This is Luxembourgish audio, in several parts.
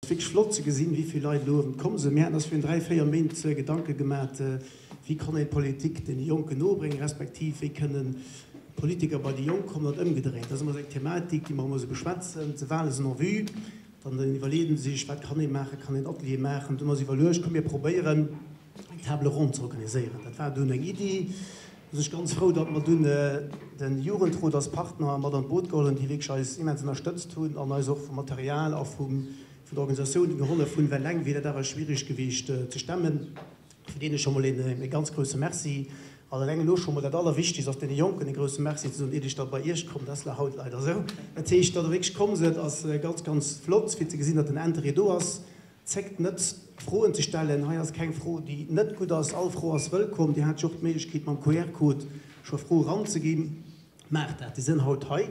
Wierklech flott ze gesinn, wéi vill Leit elo erëm komm sinn. Mir haten eis virun 3, 4 Méint Gedanke gemat, wéi kann een d'Politik deene Jonken nobréngen, respektiv wéi kënnen d'Politiker bei déi Jonk kommen an ëmgedréint. Dat ass ëmmer esou eng Thematik, déi mer ëmmer esou beschwätzen. D'Wale sinn en vue, dann iwwerleet ee sech, wat kann ee maachen, kann een Atelier maachen. Du hu mer eis iwwerluecht, komm mir probéieren eng Table ronde ze organiséieren. Dat war dunn eng Iddi. Do sinn ech ganz frou, datt mer dunn de Jugendrot als Partner mat an d'Boot geholl hunn, déi wierklech eis immens ënnerstëtzt hunn an eis och vum Material a vum, vun der Organisatioun gehollef hunn, well eleng wier dat awer schwierig gewiescht ze stemmen. Fir deene scho mol een e ganz grousse Merci. An eleng elo scho mol dat Allerwichtigst ass, deene Jonken e grousse Merci ze soen, iert ech da bei Iech kommen. Dat ass haut leider esou. Dat heescht, datt Der wierklech komm sidd, ass ganz, ganz flott, fir ze gesinn, datt den Interêt do ass. Zéckt net, Froen ze stellen. Hei ass keng Fro, déi net gutt ass. All Fro ass wëllkomm. Dir hat jo och d'Méiglechkeet, mam QR-Code scho Froe ranzeginn. Maacht dat. Déi sënn haut hei.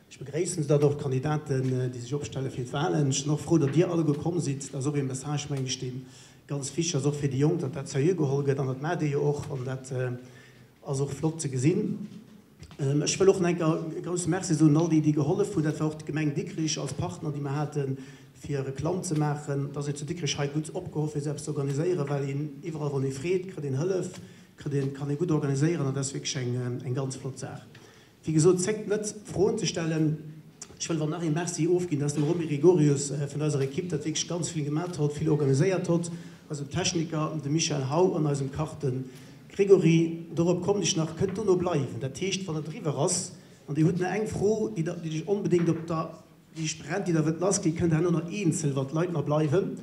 Ech begréissen se dann och, d'Kandidaten, déi sech opstelle fir d'Wahlen. Ech sinn och frou, datt Dir alleguer komm sidd. Dat ass och ee Message, mengen ech, dee ganz wichteg ass, och fir déi Jonk, datt dat seriö geholl gëtt. An dat maacht Dir jo och. An dat ass och flott ze gesinn. Ech wëll och nach eng Kéier e grousse Merci soen un all déi, déi gehollef hunn. Dat war och d'Gemeng Dikrich als Partner, déi mer haten, fir Reklamm ze maachen. Et ass een zu Dikrich hei gutt opgeholl, fir esou eppes ze organiséieren, well een iwwerall, wann ee freet, kritt een Hëllef, kritt een, kann ee gutt organiséieren an dat ass wierklech eng, eng ganz flott Saach. Wéi gesot, zéckt net, Froen ze stellen. Ech wëll awer nach ee Merci ofginn, dat ass dem Romy Gregorius vun eiser Ekipp, dat wierklech ganz vill gemat hott, vill organiséiert hott, eisem Techniker, dem Michel Hau an eisem Kach, de Grégory. Dorop kommen ech nach, kënnt dono bleiwen. Dat heescht, wann et eriwwer ass an Dir hutt nach eng Fro, déi Der, déi lech onbedéngt op der, déi lech brennt, déi Der wëllt lassginn, kënnt Der herno nach eenzel, wann d'Leit nach bleiwen,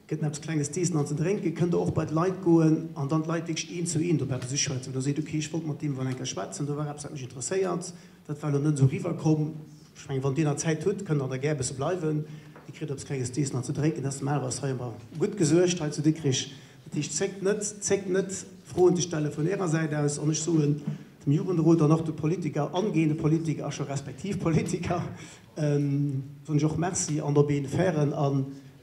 Gëtt nach eppes Klenges z'iessen an ze drénken, kënnt Der och bei d'Leit goen an dann d'Leit wierklech een zu een dobäi eppes uschwätzen, wou Der seet, okay, ech wollt mat deem ewell eng Kéier schwätzen, do war eppes, wat mech interesséiert, dat war elo net esou eriwwerkomm. Ech mengen, wann Dir nach Zäit hutt, kënnt Der da gär e bësse bleiwen. Dir kritt eppes Klenges z'iessen an ze drénken. Dat ass normalerweis hei ëmmer gutt gesuergt, hei zu Dikrich. Dat heescht, zéckt net, zéckt net, Froen ze stelle vun Ärer Säit aus. An ech soen dem Jugendrot an och de Politiker, angehende Politiker a scho respektiv Politiker, Soen ech och Merci an op ee fairen a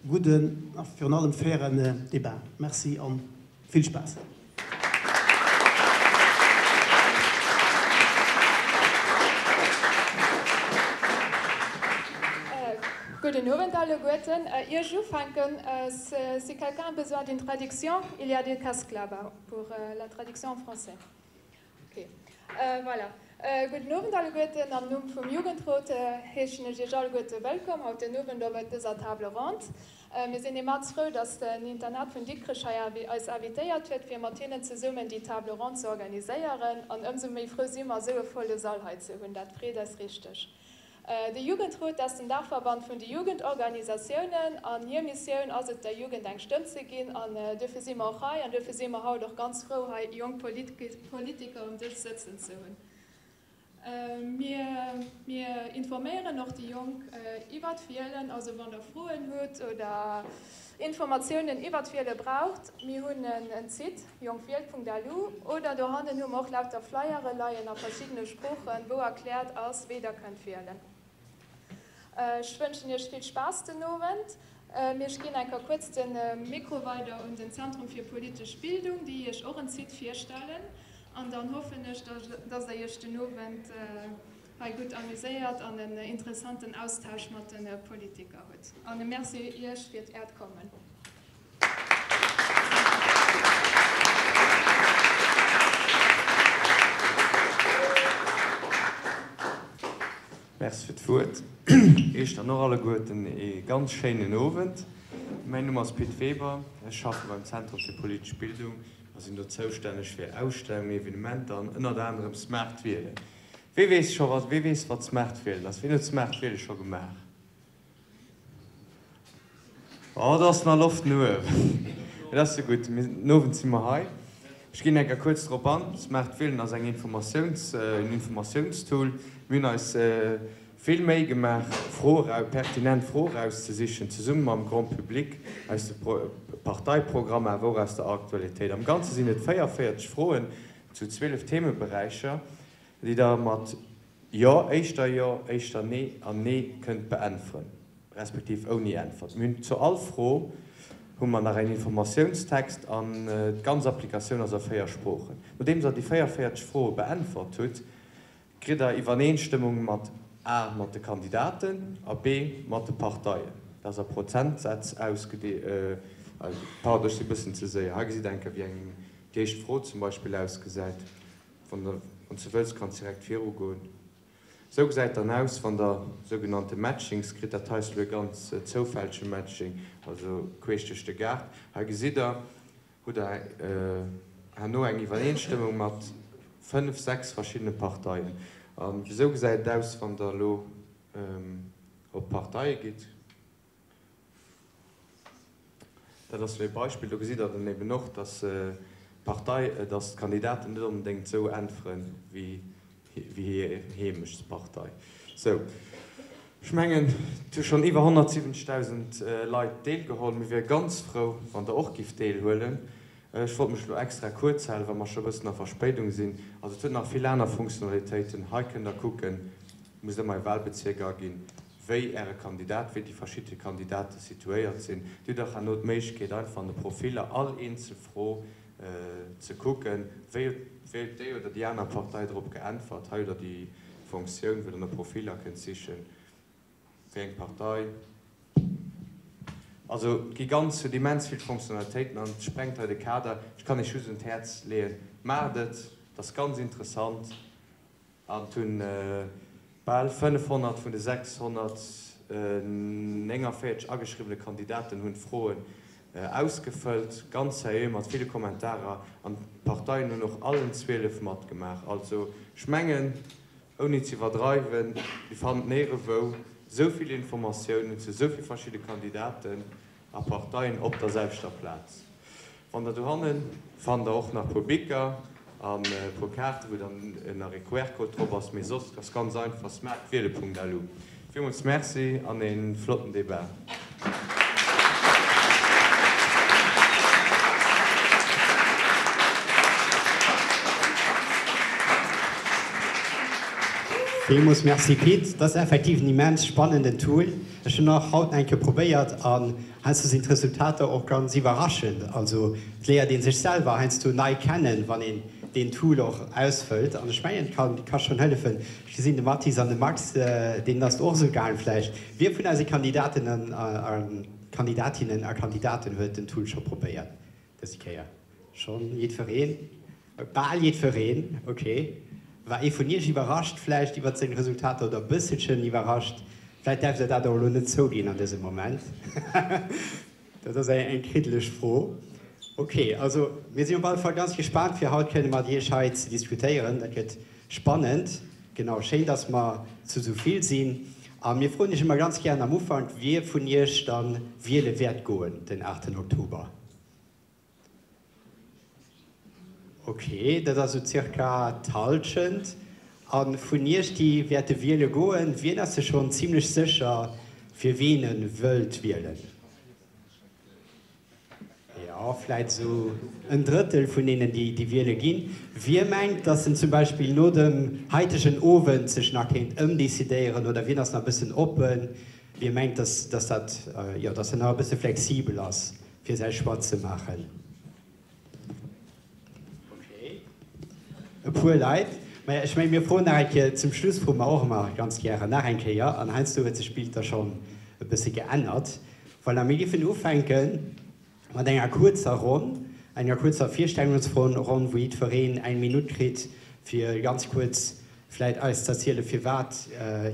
gudden a virun allem fairen Debat. Merci a vill Spaass. Gudden Owend alleguerten. Ier ech ufänken, si quelqu'un a besoin d'une traduction, il y a des casques là-bas pour la traduction en français. Ok, voilà. Gudden Owend alleguerten. Am Numm vum Jugendrot heeschen ech Iech alleguerte wëllkomm haut den Owend op dëser Table ronde. Mir sinn immens frou, dass den Internat vun Dikrech hei eis invitéiert huet, fir mat hinnen zesummen déi Table ronde ze organiséieren. An ëmsou méi frou si mer, esou e volle Sall hei ze hunn. Dat freet eis richteg. De Jugendrot ass den Daachverband vun de Jugendorganisatiounen an hir Missioun ass et der Jugend eng Stëmm ze ginn an duerfir si mer och hei an duerfir si mer haut och ganz frou hei jonk Politiker um Dësch sëtzen ze hunn. Mir informéieren och déi Jonk iwwert d'Wielen, also wann der Froen hutt oder Informatiounen iwwert d'Wiele braucht, mir hunn en Site, jonkwielt.lu, oder dohannen hu mer och lauter Flyere leien a verschiddene Sproochen, wou erkläert ass, wéi der kënnt wielen. Ech wënschen iech vill Spaass den Owend. Mir ginn eng Kéier kuerz de Mikro weider un den Zentrum fir politesch Bildung, déi iech och en Site virstellen. An dann hoffen ech, dass der iech den Owend hei gutt amuséiert an en interessanten Austausch mat de Politiker hutt. An e Merci iech fir äert Kommen. Merci fir d'Wuert. Iech dann och alleguerten ee ganz schéinen Owend. Mäin Numm ass Pit Weber, ech schaffe beim Zentrum fir politesch Bildung a sinn do zoustänneg fir Ausstellungen, Evenementer an ënnert anerem Smart Wielen. Wee weess scho wat, wee weess wat Smart Wielen ass? Ween huet Smart Wiele scho gemaach? Oh, do ass nach Loft no uewen. Et ass jo gutt, mir, den Owend si mer hei. Ech ginn eng Kéier kuerz drop an. Smart Wielen ass eng Informatiouns, en Informatiounstool. Mir hunn eis vill Méi gemaach, Fro erau, pertinent Fro erauszesichen, zesumme mam Grand public, aus de Parteiprogrammer, awer och aus der Aktualitéit. Am Ganze sinn et 44 Froen zu 12 Themeberäicher, déi Der mat Jo, éischter Jo, éischter Nee an Nee kënnt beäntweren, respektiv ouni Äntwert. Mir hunn zu all Fro hu mer nach en Informatiounstext an d'ganz Applikatioun ass a 4 Sproochen. Nodeems Der déi 44 Froe beäntwert hutt, kritt Der Iwwereenstëmmung mat a mat de Kandidaten a b mat de Parteien. Dat ass a Prozentsätz ausgede. Pardon, ech si bëssen ze séier. Hei gesitt Der eng Kéier, wéi eng déi éischt Fro zum Beispill ausgesäit. Wann Der, wann s de wëlls, kanns direkt virugoen. Esou gesäit dann aus, wann Der sougenannte Matchings kritt. Dat hei ass elo e ganz zoufällege Matching, also queesch duerch de Gaart. Hei gesitt Der, hutt Der herno eng Iwwereenstëmmung mat fënnf, sechs verschiddene Parteien. A esou gesäit et aus, wann Der elo op d'Parteie gitt. Dat ass elo ee Beispill. Do gesitt Der dann eben och, dass d'Partei, dass d'Kandidaten net onbedéngt esou äntweren, wéi hir Heemechtspartei. Sou, ech mengen, et hu schonn iwwer 170.000 Leit deelgeholl. Mir wiere ganz frou, wann Der och gifft deelhuelen. Ech wollt mech elo extra kuerz halen, well mer scho e bëssen a Verspéidung sinn. Also, et huet nach vill aner Funktionalitéiten. Hei kënnt Der kucken, musst ëmmer Är Wahlbezierk aginn, wéi Äre Kandidat, wéi déi verschidde Kandidate situéiert sinn. Dir hutt och herno d'Méiglechkeet, einfach an de Profiller all eenzel Fro ze kucken, wéi huet déi oder déi aner Partei drop geäntwert. Hei hutt Der déi Funktioun, wou Der no Profiller kënnt sichen, wéi eng Partei. Also et gi ganz, huet immens vill Fonctionnalitéiten an et sprengt hei de Kader. Ech kann Iech just un d'Häerz leeën, maacht et, et ass ganz interessant. An et hunn bal 500 vun de 649 ageschriwwene Kandidaten hunn d'Froen ausgefëllt, ganz seriö mat ville Kommentarer. An d'Parteien hunn och allen 12 matgemaach. Also ech mengen, ouni ze iwwerdreiwen, Dir fannt néierewou esou vill Informatiounen zu esou vill verschidde Kandidaten a Parteien op der selwechter Plaz. Wann der dohannen fannt der och nach puer Bicker an puer Kaarten wou dann nach ee QR-Code drop ass, mee soss ass ganz einfach smartwiele.lu. Villmools Merci an ee flotten Debat. Villmools Merci Pit, dat ass effektiv en immens spannenden Tool. Ech hunn och haut eng Kéier probéiert an heiansdo sinn d'Resultater och ganz iwwerraschend. Also et léiert ee sech selwer heiansdo nei kennen, wann een deen Tool och ausfëllt. An ech mengen, et ka ka schonn hëllefen. Ech gesinn de Mathis an de Max, deenen ass et och esou gaang vläicht. Wie vun eise Kandidatinnen a Kandidatinnen a Kandidaten huet den Tool scho probéiert dës Kéier? Schonn jiddwereen? Bal jiddwereen, ok. War ee vun Iech iwwerrascht vläicht iwwert seng Resultater oder e bësselchen iwwerrascht? Vläicht däerft Der dat och elo net zouginn an dësem Moment. Dat ass eng kriddeleg Fro. Ok, also mir sinn op alle Fall ganz gespaant fir haut kënne mat Iech hei ze diskutéieren. Dat gëtt spannend. Genau, schéin, dass mer zu esou vill sinn. A mir froen Iech ëmmer ganz gären am Ufank, wie vun Iech dann wiele wäert goen den 8 Oktober. Ok, dat ass esou circa d'Hallschent. A vun iech, déi wäerte wiele goen, wien ass sech schonn zimlech sécher, fir wien e wëllt wielen? Jo, vläit esou en Drëttel vun deenen, déi wiele ginn. Wie mengt, datt en zum Beispill no dem haitegen Owend sech nach kéint ëmdecidéieren? Oder wien ass nach e bëssen oppen? Wie mengt, datt dat, jo, datt en nach e bësse flexibel ass? Fir säi Choix ze maachen. Ok, e puer Leit. Maja, ech mengen, mir froen nach eng Kéier, zum Schluss froe mer och ëmmer ganz gären nach eng Kéier, an heiansdo huet sech d'Bild da schonn e bësse geännert. Voilà, mir géifen ufänke mat enger kuerzer Ronn, enger kuerzer Virstellungsronn, wou jiddwereen eng Minutt kritt, fir ganz kuerz vläit eis z'erzielen, firwat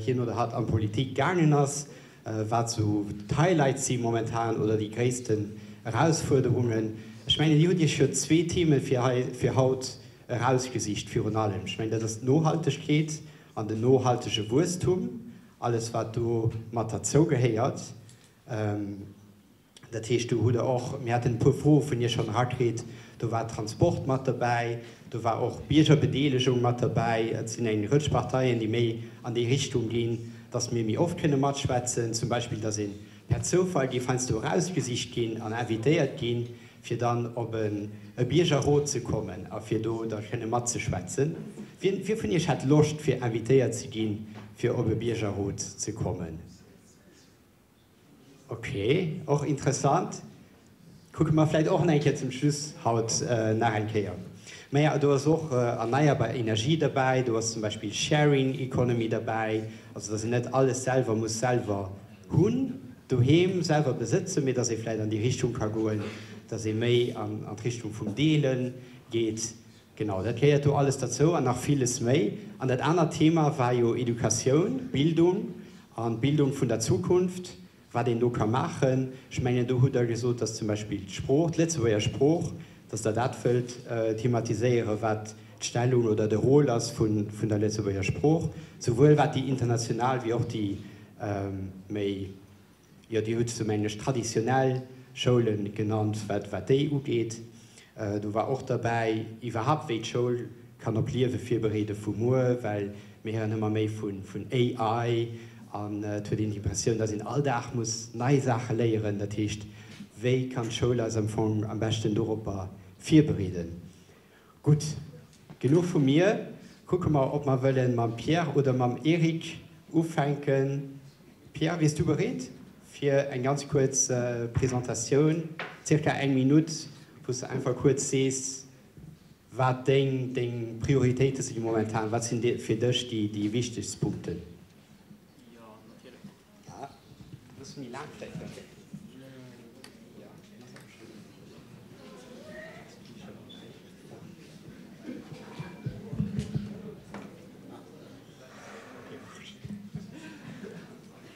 hien oder hatt an d'Politik gaangen ass, wat sou d'Highlights si momentan oder déi gréissten Erausfuerderungen. Ech mengen, Dir hutt Iech jo zwee Theme fir hei fir haut erausgesicht virun allem. Ech mengen, dat ass d'Nohaltegkeet an den nohaltege Wuesstum, alles wat do mat derzougehéiert. Dat heescht, do hutt Der och, mir haten e puer Froe vun Iech schonn erakritt, do war Transport mat derbäi, do war och Biergerbedeelegung mat derbäi. Et sinn eng Rëtsch Parteien, déi méi an déi Richtung ginn, dass mir méi oft kënne matschwätzen, zum Beispill, dass ee per Zoufall géif heiansdo erausgesicht ginn an invitéiert ginn, fir dann op e Biergerrot ze kommen a fir do da kënne matzeschwätzen. Wien, wie vun Iech hätt Loscht, fir invitéiert ze ginn, fir op e Biergerrot ze kommen? Ok, och interessant. Kucke mer vläit och nach eng Kéier zum Schluss haut nach eng Kéier. Maja, do ass och erneierbar Energie derbäi, do ass zum Beispill Sharing Economy derbäi, also dass een net alles selwer muss selwer hunn. doheem selwer besëtzen, mee dass ee vläicht an déi Richtung ka goen, dass ee méi an d'Richtung vum Deele geet. Genau, dat gehéiert do alles derzou an nach villes méi. An dat anert Thema war jo Educatioun, Bildung an d'Bildung vun der Zukunft, wat een do ka maachen. Ech mengen, do hutt Der gesot, dass zum Beispill d'Sprooch, d'Lëtzebuerger Sprooch, dass Der dat wëllt thematiséieren, wat d'Stellung oder de Rôle ass vun der Lëtzebuerger Sprooch, souwuel wat déi international wéi och déi méi, jo, Dir hutt se, mengen ech, traditionell Schoule genannt, wat wat déi ugeet. Do war och derbäi iwwerhaupt, wéi d'Schoul kann op d'Liewe virbereede vu muer, well mir héieren ëmmer méi vun vun AI an et huet een d'Impressioun, datt een all Dag muss nei Saache léieren. Dat heescht, wéi kann d'Schoul eis am Fong am beschten doropper virbereeden? Gutt, genuch vu mir. Kucke mer, ob mer wëllen mam Pierre oder mam Eric ufänken. Pierre, wiers du bereet fir eng ganz kuerz Presentatioun, zirka eng Minutt, wou s de einfach kuerz sees, wat deng deng Prioritéite si momentan, wat sinn fir dech déi déi wichtegst Punkten? Jo, natierlech. Ja, e bësse méi laang vläicht nach. Ja, ass awer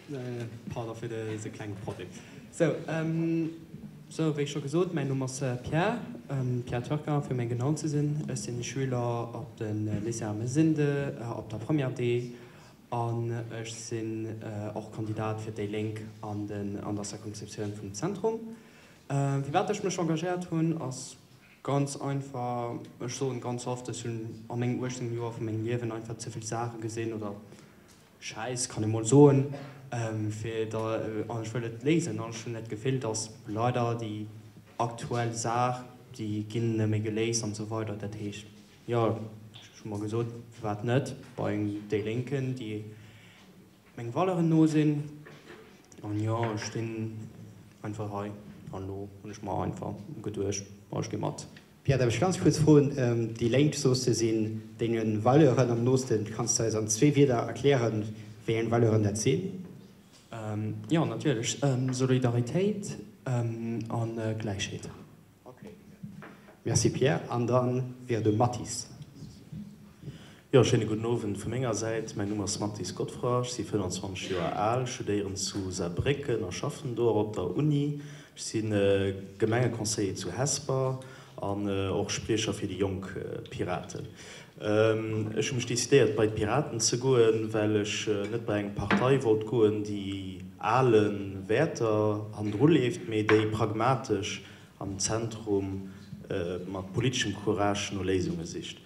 schéin. Pardon fir dëse klenge Problem. Sou, sou wéi scho gesot, mäin Numm ass Pierre, Pierre Turquin fir méi genau ze sinn. Ech sinn Schüler op de Lycée Ermesinde op der Première D An ech sinn och Kandidat fir déi Lénk an der Circonscriptioun vum Zentrum. Firwat ech mech engagéiert hunn, ass ganz einfach, ech soen ganz oft, ech hunn a mengem 18 Joer vu mengem Liewen einfach ze vill Saache gesinn, oder Schäiss kann ee mol soen, fir da, an ech wëll et léisen. An ech hunn dat Gefill, datt leider déi aktuell Saach, déi ginn net méi geléist an esou weider. Dat heescht, Jo, ech hu mer gesot, firwat net bei déi Lénken, déi menge Valeuren no sinn. An jo, ech stinn einfach hei an elo hunn ech mer einfach geduecht, bon, ech gi mat. Pierre, darf ech ganz kuerz froen, déi Lénk, soos de, sinn denge Valeuren am noosten. Kanns de eis an zwee Wierder erklären, wéi eng Valeuren dat sinn? Jo, natierlech, Solidaritéit a Gläichheet. Ok. Merci Pierre. An da wier de Mathis. Jo, schéine gudden Owend vu menger Säit. Mäin Numm ass Mathis Godefroid, ech si 25 Joer al, studéieren zu Saarbrécken a schaffen do och op der Uni. Ech si Gemengeconseiller zu Hesper an och Spriecher fir déi jonk Piraten. Ech hu mech decidéiert bei d'Piraten ze goen, well ech net bei eng Partei wollt goen, déi ale Wäerter hannendru leeft, mee déi pragmatesch am Zentrum mat politeschem Courage no Léisunge sicht.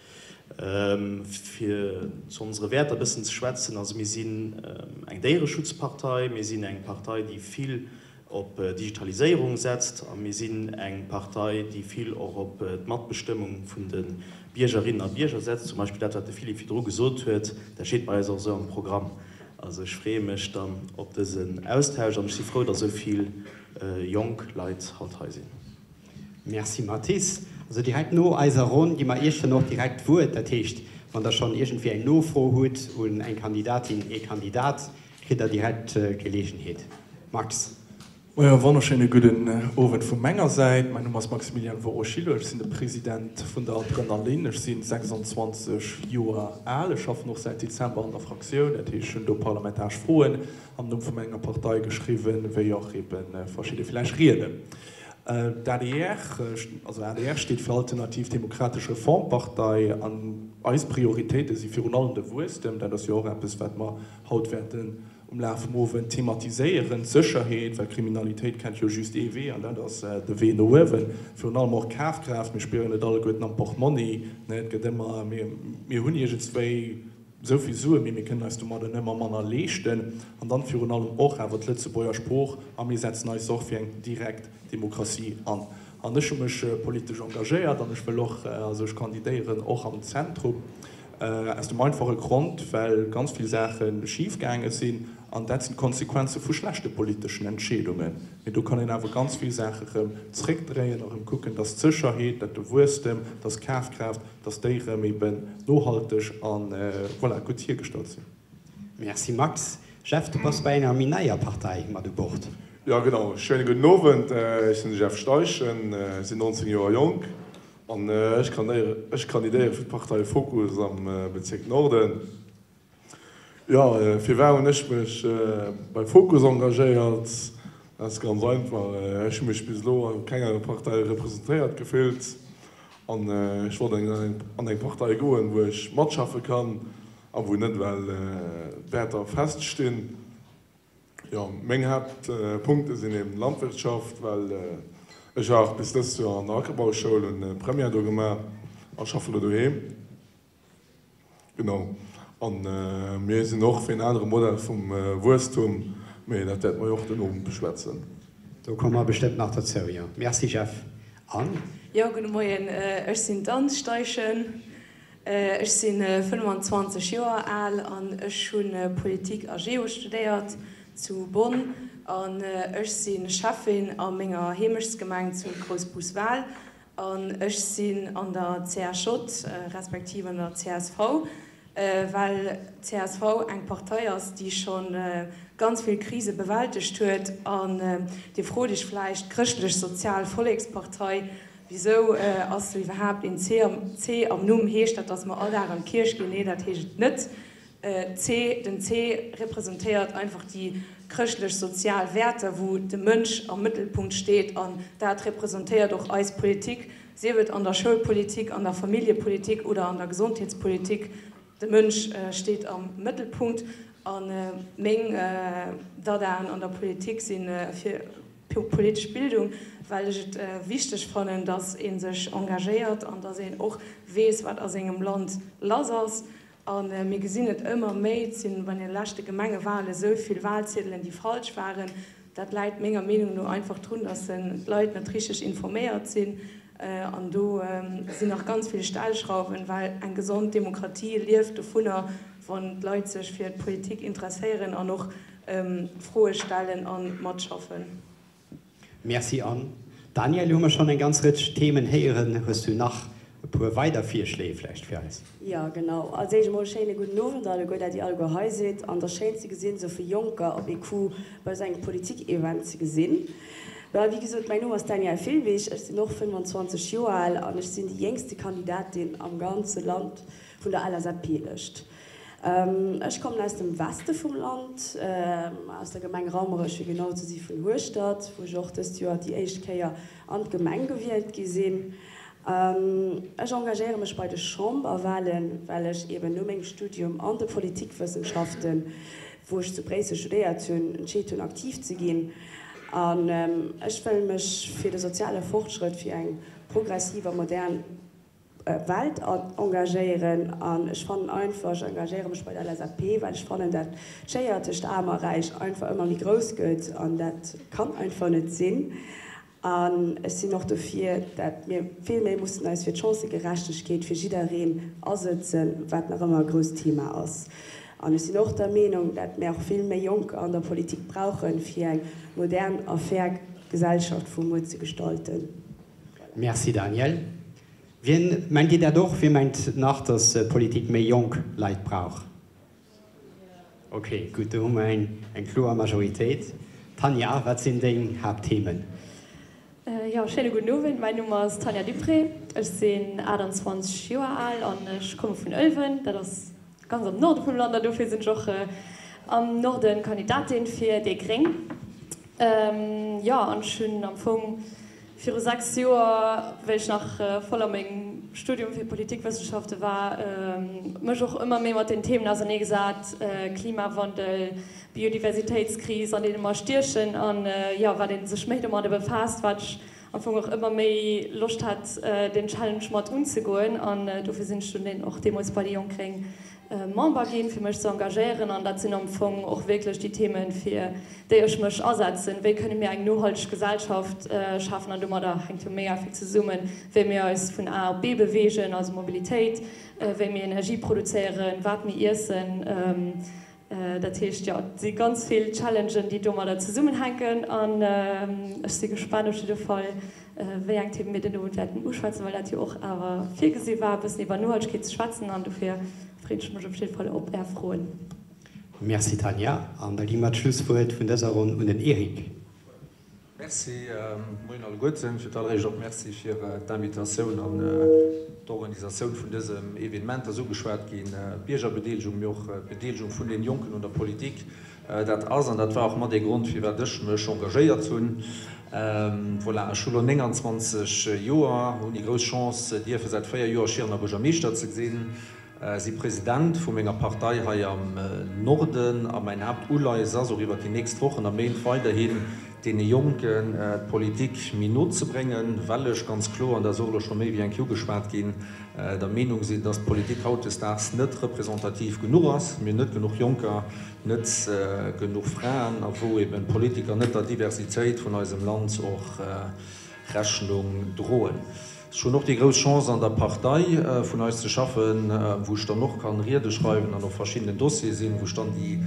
Fir zu onsere Wäerter e bëssen ze schwätzen, also mir sinn eng Déiereschutzpartei, mir sinn eng Partei, déi vill op Digitaliséierung setzt a mir sinn eng Partei, déi vill och op d'Matbestëmmung vun de Biergerinnen a Bierger setzt. Zum Beispill dat, wat de Philippe virdru gesot huet, dat steet bei eis och esou am Programm. Also ech freeë mech dann op dësen Austausch an ech si frou, datt esou vill jonk Leit haut hei sinn. Merci Mathis. Also direkt no eiser Ronn gi mer Iech dann och direkt d'Wuert. Dat heescht, wann Der schonn iergendwéi eng Nofro hutt un eng Kandidatin, ee Kandidat, Kritt der direkt d'Gelegenheet. Max. Majo, wonnerschéine gudden Owend vu menger Säit. Mäin Numm ass Maximilian Woroszylo, ech sinn de President vun der Adrenalin. Ech si 26 Joer al. Ech schaffen och säit Dezember an der Fraktioun, dat heescht, ech hunn do parlamentaresch Froen am Numm vu menger Partei geschriwwen, wéi och ebe verschidde villäicht Rieden. D'adr, also adr steet fir Alternativ Demokratesch Reformpartei an eis Prioritéite si virun allem de Wuesstem, dat ass jo och eppes, wat mer haut wäerten um Laf vum Owend thematiséieren, d'Sécherheet, well Kriminalitéit kennt jo just ee Wee an dat ass de Wee no uewen, virun allem och d'Kafkraaft, mir spieren et alleguerten am Portmonni, et gëtt ëmmer, mir hunn iergendswéi esou vill Suen, mee mir kënnen eis domadder ëmmer manner leeschten an dann virun allem och awer d'Lëtzebuerger Sprooch a mir setzen eis och fir eng direkt Demokratie an. An ech hu mech politesch engagéiert an ech wëll och, also ech kandidéieren och am Zentrum, aus dem einfache Grond, well ganz vill Saache schif gaange sinn an dat sinn d'Konsequenze vu schlechte politeschen Entscheedungen. Mee do kann een awer ganz vill Saache rëm zréckdréien a rëm kucken, dass d'Sécherheet, dat de Wuesstem, dass d'Kafkraaft, dass déi rëm eben nohalteg a voilà gutt hiergestallt sinn. Merci Max. Jeff, du bass bei enger méi neier Partei mat u Bord. Jo genau, schéine gudden Owend. Ech sinn de Jeff Steichen, sinn 19 Joer jonk an ech kandidéiere fir d'Partei Fokus am Bezierk Norden. Jo, firwat hunn ech mech bei Fokus engagéiert? Dat ass ganz einfach, ech hu mech bis elo a kenger Partei representéiert gefillt an ech wollt an eng Partei goen, wou ech matschaffe kann a wou net well Wäerter feststinn. Jo, meng Haaptpunkte sinn eben Landwirtschaft, well ech war och bis dëst Joer an der Ackerbauschoul, hunn Première do gemaach a schaffe lo doheem. Genau. A mir sinn och fir en anere Modell vum Wuesstum, mee dat wäerte mer jo och den Owend beschwätzen. Do komme mer bestëmmt nach dozou, jo. Merci, Jeff. Anne? Jo, gudde Moien. Ech sinn d'Anne Steichen. Ech si 25 Joer al an ech hu Politik a Geo studéiert zu Bonn. An ech si Schäffin a menger Heemechtsgemeng zu Groussbus-Wal. An ech sinn an der CSJ, respektiv an der csv, well csv eng Partei ass, déi scho ganz vill Krise bewältegt huet. An Dir frot Iech vläicht, Chrëschtlech-Sozial Vollekspartei, wisou ass do iwwerhaapt een C am Numm? Heescht dat, datt mer all Dag an d'Kierch ginn? Nee, dat heescht et net. C, Den C representéiert einfach déi chrëschtlech-sozial Wäerter, wou de Mënsch am Mëttelpunkt steet an dat representéiert och eis Politik, sief et an der Schoulpolitik, an der Familljepolitik oder an der Gesondheetspolitik. De Mënsch steet am Mëttelpunkt a meng Dadaen an der Politik si fir politesch Bildung, well ech et wichteg fannen, datt ee sech engagéiert an datt een och weess, wat a sengem Land lass ass. A mir gesinn et ëmmer méi, et sinn bei den leschte Gemengewale sou vill Walziedelen, déi falsch waren. Dat läit menger Meenung no einfach drun, datt d'Leit net richteg informéiert sinn. An do sinn nach ganz vill Stellschrauwen, well eng gesond Demokratie lieft dovunner, wann d'Leit sech fir d'Politik interesséieren an och Froe stellen a matschaffen. Merci Anne. Danièle, elo hu mer schonn eng ganz Rëtsch Themen héieren. Hues du nach e puer weider Virschléi vläicht fir eis? Jo, genau. Als éischt emol schéine gudden Owend alleguer, dat dir alleguer hei sidd. An et ass schéin ze gesinn, esou vill Jonker op ee Coup bei esou engem Politik-Event ze gesinn. Well, wéi gesot, mäin Numm ass Danièle Filbig, ech sinn och 25 Joer al an ech sinn déi jéngste Kandidatin am ganze Land vun der LSAP-Lëscht. Ech kommen aus dem Weste vum Land, aus der Gemeng Rammerech fir genau ze si vun Hueschtert, wou ech och dëst Joer déi éischt Kéier an d'Gemeng gewielt gi sinn. Ech engagéiere mech bei de Chamberwahlen, well ech eben no mengem Studium an de Politikwëssenschaften, wou ech zu Bréissel studéiert hunn, entscheet hunn aktiv ze ginn. An ech wëll mech fir de soziale Fortschrëtt, fir eng progressiv a modern Welt engagéieren an ech fannen einfach, ech engagéiere mech bei der LSAP, well ech fannen, dat d'Schéier tëscht Aarm a Räich einfach ëmmer méi grouss gëtt an dat kann einfach net sinn. An ech sinn och dofir, dat mir vill méi mussen eis fir d'Chancëgerechtegkeet fir jiddereen asëtzen, wat nach ëmmer e grousst Thema ass. An ech sinn och der Meenung, dat mir och vill méi Jonker an der Politik brauchen, fir eng modern a fair Gesellschaft vu muer ze gestalten. Merci Danièle. Wien, mengt Dir dat och? Wie mengt nach, dass Politik méi jonk Leit brauch? Ok, gutt, do hu mer eng kloer Majoritéit. Tanja, wat sinn deng Haaptthemen? Jo, schéine gudden Owend. Mäin Numm ass Tanja Dupré, ech sinn 28 Joer al an ech komme vun Ëlwen. Dat ass ganz am Norde vum Land an dofir sinn ech och am Norden Kandidatin fir déi Gréng. Jo, an ech hunn am Fong viru 6 Joer, wéi ech nach voll a mengem Studium fir Politikwëssenschafte war, mech och ëmmer méi mat den Themen auserneegesat, Klimawandel, Biodiversitéitskris, an deene mer stiechen. An jo, wat ee sech méi domadder befaasst, wat ech am Fong och ëmmer méi Loscht hat, den Challenge mat unzegoen. An dofir sinn ech dunn och deemools bei déi Jonk Gréng Member ginn, fir mech ze engagéieren. An dat sinn am Fong och wierklech déi Themen, fir déi ech mech asetzen. Wéi kënne mir eng nohalteg Gesellschaft schafen? An domadder hänkt jo mega vill zesummen, wéi mir eis vun A op B beweegen, also Mobilitéit, wéi mir Energie produzéieren, wat mir iessen. Dat heescht, jo, et si ganz vill Challengen, déi domadder zesummenhänken. An ech si gespaant op jidde Fall, wéi eng Themen mir den Owend wäerten uschwätzen, well dat jo och awer virgesi war, e bëssen iwwer Nohaltegkeet ze schwätzen. An dofir freeën ech mech op jidde Fall op Är Froen. Merci Tanja. An da gi mer d'Schlusswuert vun dëser Ronn un den Eric. Merci. Moien alleguerten. Fir d'alleréischt och Merci fir d'Invitatioun an d'Organisatioun vun dësem Evenement. Et ass ugeschwat ginn, d'Biergerbedeelegung, mee och d'Bedeelegung vun den Jonken un der Politik. Dat ass an dat war och mat ee Grond, firwat ech mech engagéiert hunn. Voilà, ech hu lo 29 Joer, hunn déi grouss Chance, dierfe säit 4 Joer Schierener Buergermeeschter ze sinn. Si President vu menger Partei hei am Norden a mäin Haaptuleies ass och iwwert déi nächst Wochen a Méint weiderhin deene Jonken d'Politik méi no ze bréngen, well ech ganz kloer, an dat ass och elo scho méi wéi eng Kéier ugeschwat ginn, der Meenung sinn, dass d'Politik hautdesdaags net representativ genuch ass. Mir hunn net genuch Jonker, net genuch Fraen a wou eben d'Politiker net der Diversitéit vun eisem Land och Rechnung droen. Ech hunn och déi grouss Chance an der Partei vun eis ze schaffen, wou ech dann och kann Riede schreiwen an op verschiddenen Dossiere sinn, wou ech dann déi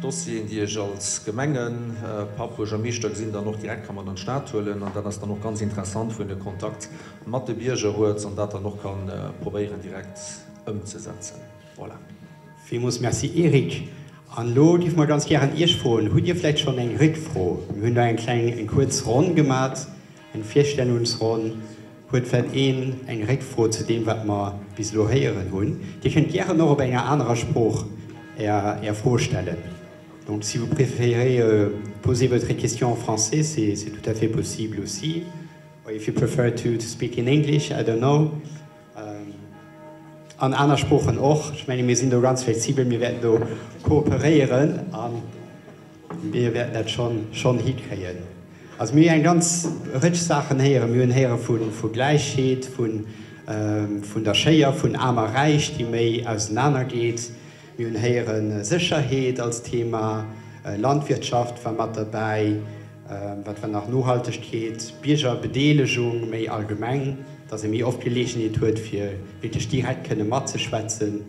Dossieren, déi ech als Gemengepapp, Buergermeeschter gesinn, dann och direkt ka mat an d'Stad huelen. An dat ass dann och ganz interessant, wou een de Kontakt mat de Bierger huet an dat dann och ka probéieren direkt ëmzesetzen. Voilà. Villmools Merci Eric. An elo géife mer ganz gären Iech froen, Hutt Dir vläicht schonn eng Réckfro? Mir hunn do eng kleng, eng kuerz Ronn gemat. Eng Virstellungsronn. Huet vläit een eng Réckfro zu deem, wat mer bis elo héieren hunn? Dir kënnt gären och op enger anerer Sprooch Är Är Fro stellen. Donc si vous préférez poser votre question en français, c'est c'est tout à fait possible aussi. Or if you prefer to to speak in English, I don't know. An aner Sproochen och. Ech menge mir sinn do ganz flexibel, mir wäerten do kooperéieren a mir wäerten dat schonn schonn hikréien. Also mir hu eng ganz Rëtsch Saachen héieren. Mir hunn héiere vu vu Gläichheet, vun vun der Schéier vun Aarm a Räich, déi méi ausenaner geet. Mir hunn héiere Sécherheet als Thema, Landwirtschaft war mat derbäi, wat war nach, Nohaltegkeet, Biergerbedeelegung méi allgemeng, datt ee méi oft d'Geleegenheet huet, fir wierklech direkt kënne matzeschwätzen.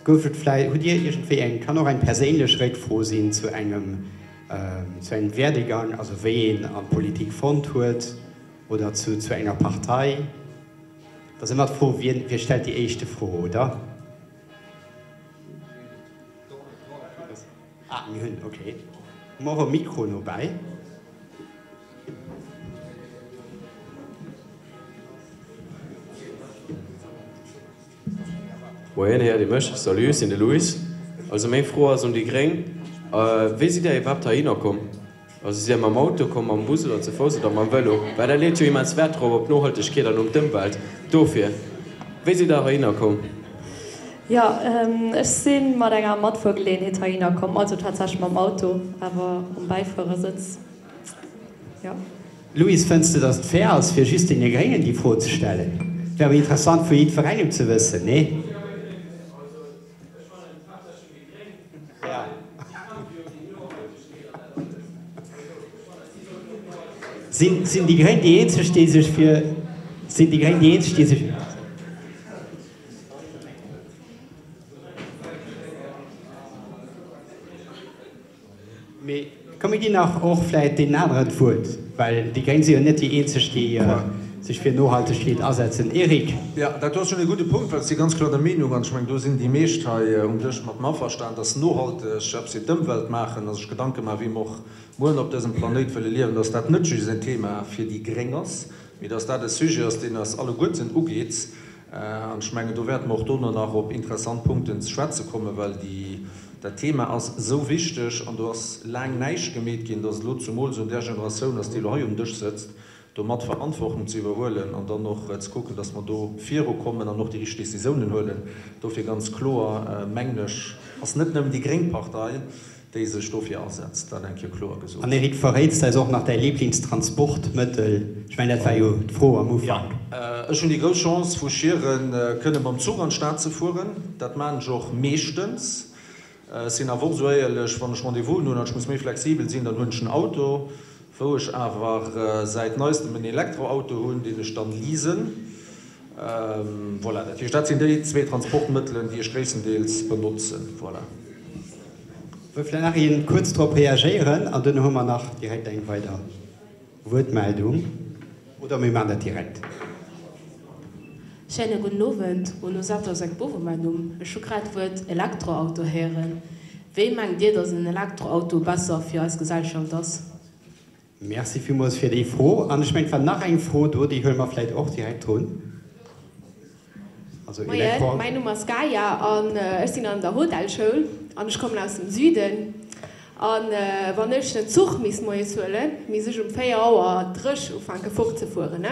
Gouf et vläicht, hutt Dir iergendwéi eng, kann och eng perséinlech Réckfro sinn zu engem, zu engem Werdegang, also wéi een an d'Politik fonnt huet oder zu, zu enger Partei? Et ass ëmmer d'Fro, wien, wie stellt déi éischte Fro, oder? Ah, mir hunn, okay. Hu mer och e Mikro nobäi? Moien, héiert Dir mech? Salut, ech sinn de Louis. Also meng Fro ass un déi Gréng, Wéi sidd Där iwwerhaapt heihinner komm? Also sidd Där mam Auto komm, mam Bus oder ze Fouss oder mam Vëlo? Well Der leet jo immens Wäert drop, op d'Nohaltegkeet an um d'Ëmwelt. Dofir, wéi sidd Der heihinner komm? Jo, ech si mat enger Matfuergeleeënheet heihinner komm, also tatsächlech mam Auto, awer um Bäifuerersëtz, jo. Louis, fënns de, datt et fair ass, fir just deene Gréngen déi Fro ze stellen? Wär awer interessant vu jiddwerengem ze wëssen, nee? Sinn, sinn déi Gréng déi eenzeg, déi sech fir, sinn déi Gréng déi eenzeg, déi sech. Mee komm, mir ginn nach och vläit deenen aneren d'Wuert, well déi Gréng si jo net déi eenzeg, déi sech fir Nohaltegkeet asetzen. Eric. Jo, dat do ass schonn e gudde Punkt, well ech si ganz kloer der Meenung, an ech mengen, do sinn déi meescht hei um Dësch mat mer averstan, dass nohalteg eppes fir d'Ëmwelt maachen a sech Gedanke maachen, wéi mer och muer op dësem Planéit wëlle liewen, dass dat net just en Thema fir déi Gréng ass, mee dass dat e Sujet ass, deen eis alleguerten ugeet. An ech mengen, do wäerte mer och dono nach op interessant Punkten ze schwätze kommen, well déi, dat Thema ass esou wichteg an do ass laang näischt gemeet ginn, dass et elo zumools un där Generatioun ass, déi elo hei um Dësch sëtzt, do mat Verantwortung ze iwwerhuelen an dann och ze kucken, dass mer do virukommen an och déi richteg Décisiounen huelen. Dofir ganz kloer, mengen ech, ass net nëmmen déi gréng Partei, déi sech dofir asetzt, dat eng Kéier kloer gesot. An Eric, verréits eis och nach däi Lieblingstransportmëttel? Ech mengen, dat war jo d'Fro am Ufank. Jo, ech hunn déi grouss Chance, vu Schieren kënne mam Zuch an d'Stad ze fueren. Dat maachen ech och meeschtens. Ech sinn awer och esou éierlech, wann ech Rendez-vousen hunn an ech muss méi flexibel sinn, dann huelen ech den Auto, wou ech awer säit neistem en Elektroauto hunn, deen ech dann leasen. Voilà, dat heescht, dat sinn déi zwee Transportmëttelen, déi ech gréisstendeels benotzen. Voilà. Wëll vläicht nach een kuerz drop reagéieren an duerno hu mer nach direkt eng weider Wuertmeldung, oder mir maachen dat direkt. Schéine gudden Owend. Onosato Sekbovo mäin Numm. Ech hu grad d'Wuert Elektroauto héieren. Wéi mengt Dir, datt en Elektroauto besser fir eis Gesellschaft ass? Merci villmools fir déi Fro. An ech mengen, et war nach eng Fro do, déi huele mer vläicht och direkt drun. Also Moien, mäin Numm ass Gaia an ech sinn an der Hotelschoul an ech kommen aus dem Süden. An wann ech den Zuch misst moies huelen, misst ech um 4 Auer drëch ufänke fortzefueren.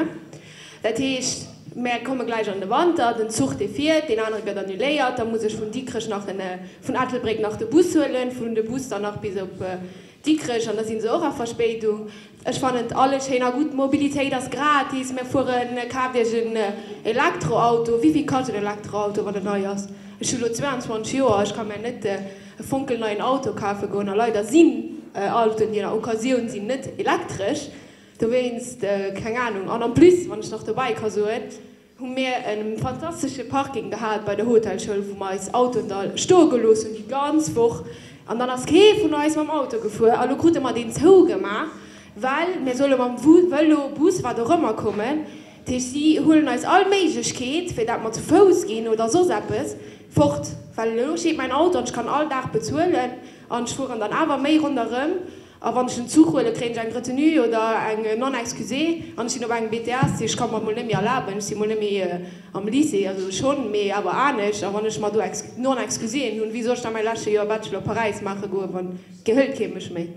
Dat heescht, mär komme gläich an de Wanter, den Zuch dee fiert, deen anere gëtt annuléiert, da muss ech vun Dikrech nach en, vun Ettelbréck nach de Bus huelen, vun de Bus dann nach bis op Dikrech an da sinn se och a Verspéidung. Ech fannen et alles schéin a gutt, d'Mobilitéit ass gratis, mär fueren, kaaft iech en Elektroauto. Wéivill kascht en Elektroauto, wann en nei ass? Ech hu lo 22 Joer, ech ka mär net e fonkelneien Auto kafe goen a leider sinn Autoen, déi an der Occasioun sinn, net elektresch. Dowéinst, keng Anung. An en plus, wann ech nach dobäi ka soen, hu mir e fantastesche Parking gehat bei der Hotelschoul, wou mer eis Autoen da stoe gelooss hunn déi ganz Woch. An dann ass kee vun eis mam Auto gefuer. A lo krute mer deen zougemaach, well mir solle mam Vëlo, Bus, wat och ëmmer kommen. Dat heescht, si huelen eis all Méiglechkeet, fir dat mer zu Fouss ginn oder soss eppes, fort. Well elo steet mäin Auto an ech kann all Dag bezuelen an ech fueren dann awer méi ronderëm. A wann ech den Zuch huelen, kréien ech eng Retenue oder eng Non-excusée an ech sinn op engem BTS, ech ka mer mol net méi erlaben, ech si mol net méi am Lycée, also schonn, mee awer anescht. A wann ech mer do Non-excuséen hunn, wéi soll ech da mäi leschte Joer Bachelor op Paräis maache goen, wann gehëlt kee mech méi?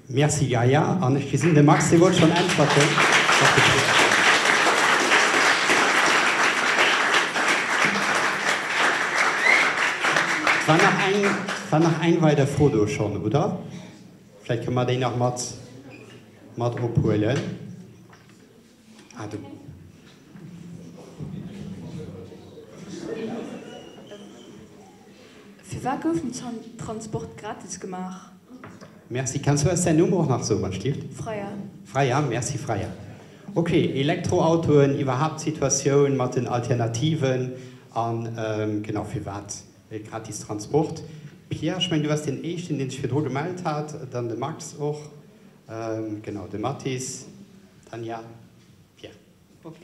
Merci Gaia. An ech gesinn, de Max, dee wollt schonn äntwerten. Et war nach eng, et war nach eng weider Fro do schonn, oder? Vläicht kënne mer déi nach mat, mat ophuelen. Ah, do. Firwat gouf den Transport gratis gemaach? Merci. Kanns du eis däin Numm och nach soen, wann d'Stift? Freya. Freya, merci Freya. Ok, Elektroautoen, iwwerhaapt d'Situatioun mat den Alternativen an genau firwat gratis Transport. Pierre, ech mengen du waars deen éischten deen sech virdru gemellt hat, dann de Max och, genau de Mathis, Tanja, Pierre. Ok,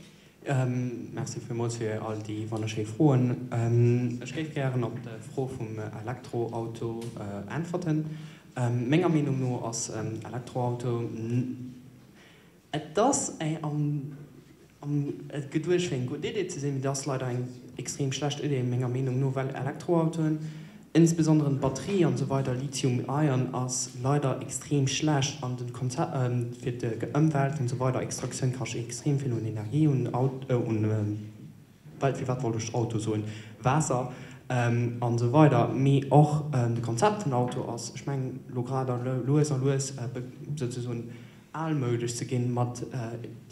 merci villmools fir all déi wonnerschéi Froen. Ech géif gären op d'Fro vum Elektroauto äntwerten. Menger Meenung no ass en Elektroauto, et ass am geduecht fir eng gutt Idee ze sinn, mee et ass leider eng extrem schlecht Idee menger Meenung no, well Elektroautoen, Insbesondere d'Batterie an esou weider, Lithium-Ion ass leider extrem schlecht an den Konzept fir d'Ëmwelt an esou weider. Extraktioun kascht extrem vill un Energie, un un well firwat wollt ech Auto soen, Waasser an esou weider. Mee och de Konzept vun Auto ass, ech mengen elo grad a lues a lues souzesoen almoudesch ze ginn mat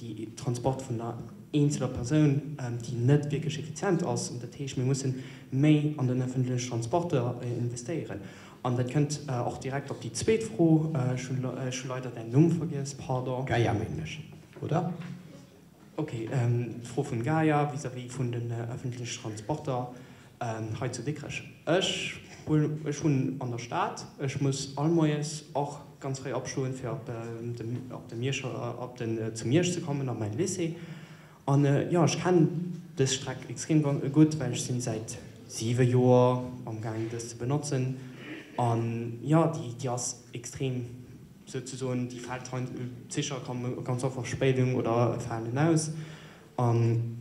déi Transport vun der eenzeler Persoun, déi net wierklech effizient ass. Dat heescht, mir mussen méi an den öffentlechen Transporter investéieren. An dat kënnt och direkt op déi zweet Fro, ech hu leider däin Numm vergiess, pardon. Gaia, mengen ech, oder? Ok, d'Fro vun Gaia vis-à-vis vun den öffentlechen Transporter hei zu Dikrech. Ech ech wunnen an der Stad, ech muss all Moies och ganz fréi opstoen, fir op de op de Mierscher op den zu Miersch ze kommen op mäin Lycée. An jo, ech kennen dës Streck extrem gutt, well ech sinn säit 7 Joer am gaangen dës ze benotzen. An jo, déi déi ass extrem souzesoen, déi fält hei d'Zicher komme ganz oft Verspéidung oder falen aus. An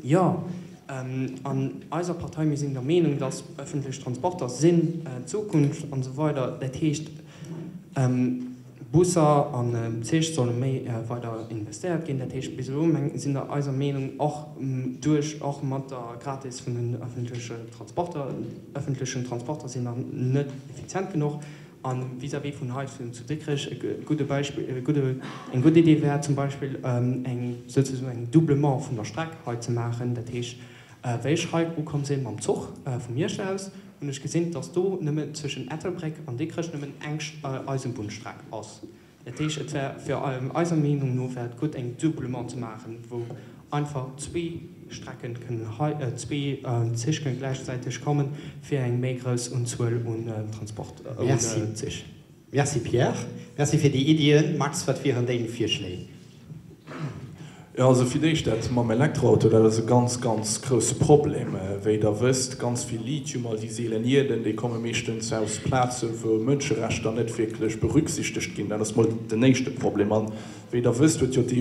jo, an eiser Partei, mir sinn der Meenung, dass öffentlech Transporter sinn d'Zukunft an esou weider. Dat heescht, Busser an Zich solle méi weider investéiert ginn. Dat heescht, bis elo sinn der eiser Meenung och duerch, och mat der Gratis vun den öffentlechen Transporter, öffentlechen Transporter sinn nach net effizient genuch. A vis-à-vis vun hei zu Dikrech e gudde Beispill, e gudde, eng gutt Idee wär zum Beispill eng souzesoen eng Doublement vun der Streck hei ze maachen. Dat heescht, wéi ech hei ukomm sinn mam Zuch vu Miersch aus, hunn ech gesinn, dass do nëmmen zwëschen Ettelbréck an Dikrech nëmmen eng Eisenbunnstreck ass. Dat heescht, et wär fir eiser Meenung no wär et gutt eng Doublement ze maachen, wou einfach zwee Strecken kënnen hei, zwee Zich kënnen gläichzäiteg kommen, fir eng méi grouss Unzuel un Transport, un Zich. Merci Pierre. Merci fir déi Iddien. Max, wat wieren deng Virschléi? Jo, also fir d'éischt dat mam Elektroauto, dat ass e ganz, ganz grousse Problem. Wéi Der wësst, ganz vill Lithium, all déi seelen Ierden, déi komme meeschtens aus Plaze wou Mënscherechter net wierklech berücksichtegt ginn. Dat ass mol den éischte Problem. An wéi Der wësst, huet jo d'EU.